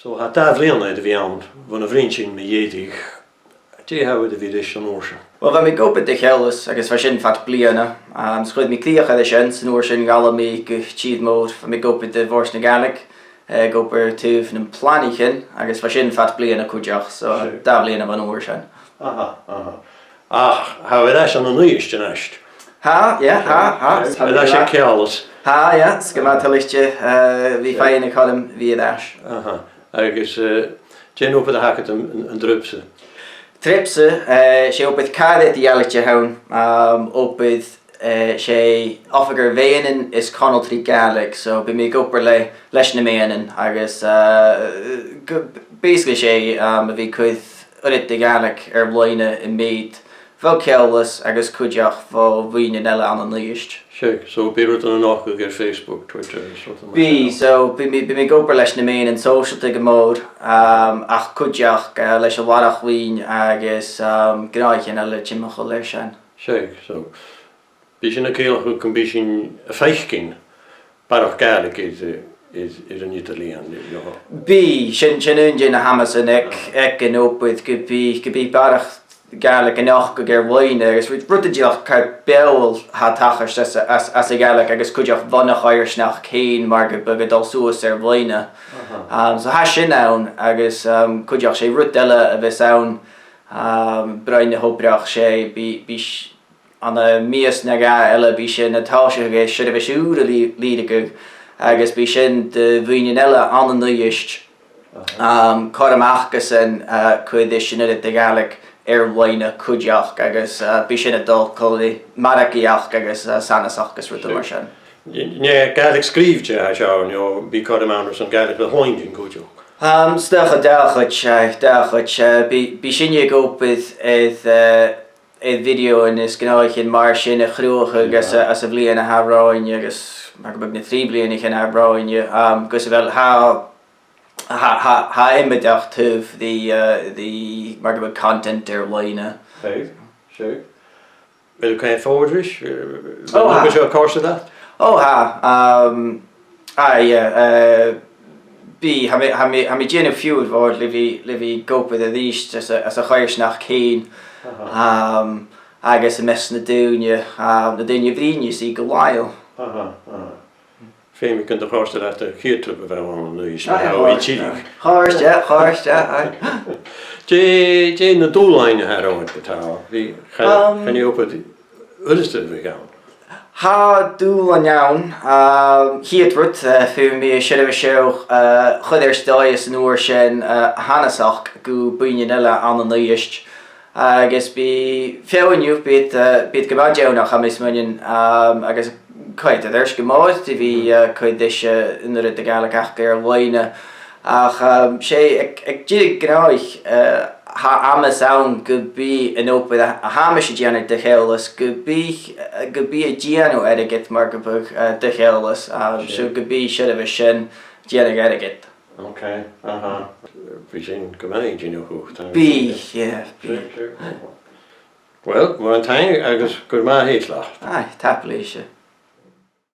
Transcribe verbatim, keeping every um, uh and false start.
So, tha dà bhliadhna air a bhith ann bhon a bhruidhinn sinn mu dheireadh. Dè tha thu air a bhith ris an uair sin? Well, bha mi ag obair do Cheòlas agus bha sin fad bliadhna. Um, 's chuir mi crìoch air sin, 's an uair sin dh'fhalbh mi gu tìr-mòr. Bha mi ag obair do Bhòrd na Gàidhlig, eh, ag obair taobh nam planaichean, agus bha sin fad bliadhna cuideachd, so dà bhliadhna bhon uair sin. Aha, aha. Ach tha thu air ais ann an Uibhist a-nis. Tha, yeah, tha, tha. Air ais aig Ceòlas. Tha, yeah, 's gu math toilichte, eh, bhith faighinn a' chothrom a bhith air ais. Aha. Agus, eh, dè an obair a th' agad an, an, an-dràsta? An-dràsta, eh, 's e obair càraid a th' agam, um, obair, eh, 's e oifigear mheadhanan is conaltraidh Gàidhlig, so bidh mi ag obair le, leis na meadhanan agus, eh, gu, basically 's e, um, a bhith a' cur uiread de Ghàidhlig air loidhne a bhios bho Cheòlas agus cuideachd bho bhuidhnean eile ann an Uibhist. Seadh, so bidh rudan a' nochdadh air Facebook, Twitter, is rudan mar sin. Bidh, so bidh mi, bidh mi ag obair leis na meadhanan sòisealta gu mòr, um, ach cuideachd, eh, leis a' bharrachd bhuidhinn agus, um, gnothaichean eile timcheall air sin. Seadh, so bidh sin a' ciallachadh gum bi sinn a' faicinn barrachd Gàidhlig air, air, air an eadar-lìon, you know. Bidh, sin, sin aon de na h-amasan aig, aig an obair, gum bi, gum bi barrachd Gàidhlig a' nochdadh air loidhne, agus ru-, rud dìreach car beul a tha a' tachairt às, às, às a' Ghàidhlig, agus cuideachd bhon a' choimhearsnachd fhèin, mar gum biodh a' dol suas air loidhne. Aha. Um, so tha sin ann, agus, um, cuideachd 's e rud eile a bhios ann, um, broinn na h-obrach, 's e, bidh, bidh s-, ann am mìos no dhà eile bidh sinn a' tòiseachadh air seirbheis ùr a lì-, lìbhrigeadh, agus bidh sin do bhuidhnean eile ann an Uibhist, um, cothrom acasan, uh, cur ris an uiread de Ghàidhlig air loidhne cuideachd, agus, uh, bidh sin a' dol còmhla ri margaidheachd agus, uh, sanasachd agus rudan mar sin. N-, an e Gàidhlig sgrìobhte a tha seo, no bidh cothrom ann airson Gàidhlig a chluinntinn cuideachd? Um, 's dòcha dà chuid, aye, dà chuid, uh, bidh, bidh sinne ag obair air, uh, air bhideothan is gnothaichean mar sin a chruthachadh anns a', anns a' bhliadhna a tha romhainn agus mar gum biodh na trì bliadhnaichean a tha romhainn, um, gus a bheil, tha, tha, tha, tha iomadach taobh ri, uh, ri, mar gum biodh, content air loidhne. Right, sure. Bheil thu a' faighinn fòirneart? Ò, tha. Bheil seo a' còrdadh riut? Ò, tha. Um, aye, yeah, uh, bidh, tha mi, tha mi, tha mi a' dèanamh fiughair mhòr le bhith, le bhith ag obair a-rithist anns a', anns a' choimhearsnachd fhèin. Aha. Um, agus am measg nan daoine, um, nan daoine a bhruidhneas i gu làitheil. Aha, aha. Feumaidh gun do chòrd e riut a' chiad trip a bha thu ann an Uibhist, aye, mar a tha thu a' tuigsinn. Chòrd, yeah, chòrd, yeah, aye. Dè, dè na dùbhlain a tha romhad ge-tà? Bidh, chan, um, chan eil obair fhurasta a bhith ann. Tha dùbhlain ann, um, a' chiad rud, uh, feumaidh mi an seirbheis seo, uh, a chur air dòigh is an uair sin, uh, a thaisbeanadh gu buidhnean eile ann an Uibhist. Agus bidh feadhainn dhiubh, bidh iad, uh, bidh iad gu math deònach, tha mi a' smaoineachadh, um, agus cuiridh iad air ais gu mòr, a bhith, uh, a' cur ris, uh, an uiread de Ghàidhlig aca air loidhne. Ach, um, 's e aig, aig deireadh gnothaich, uh, tha amas ann gum bi an obair a, a tha mise a' dèanamh do Cheòlas, gum bi, uh, gum bi e a' dèanamh airgead mar gum biodh, uh, do Cheòlas, um, so gum bi seirbheis sin a' dèanamh airgead. Okay, aha. Bidh sin gu math inntinneach, tha mi a' smaoineachadh. Bidh, yeah, bidh. Sure, sure. Well, mòran taing agus gur math a thèid leat. Aye, tapadh leibhse.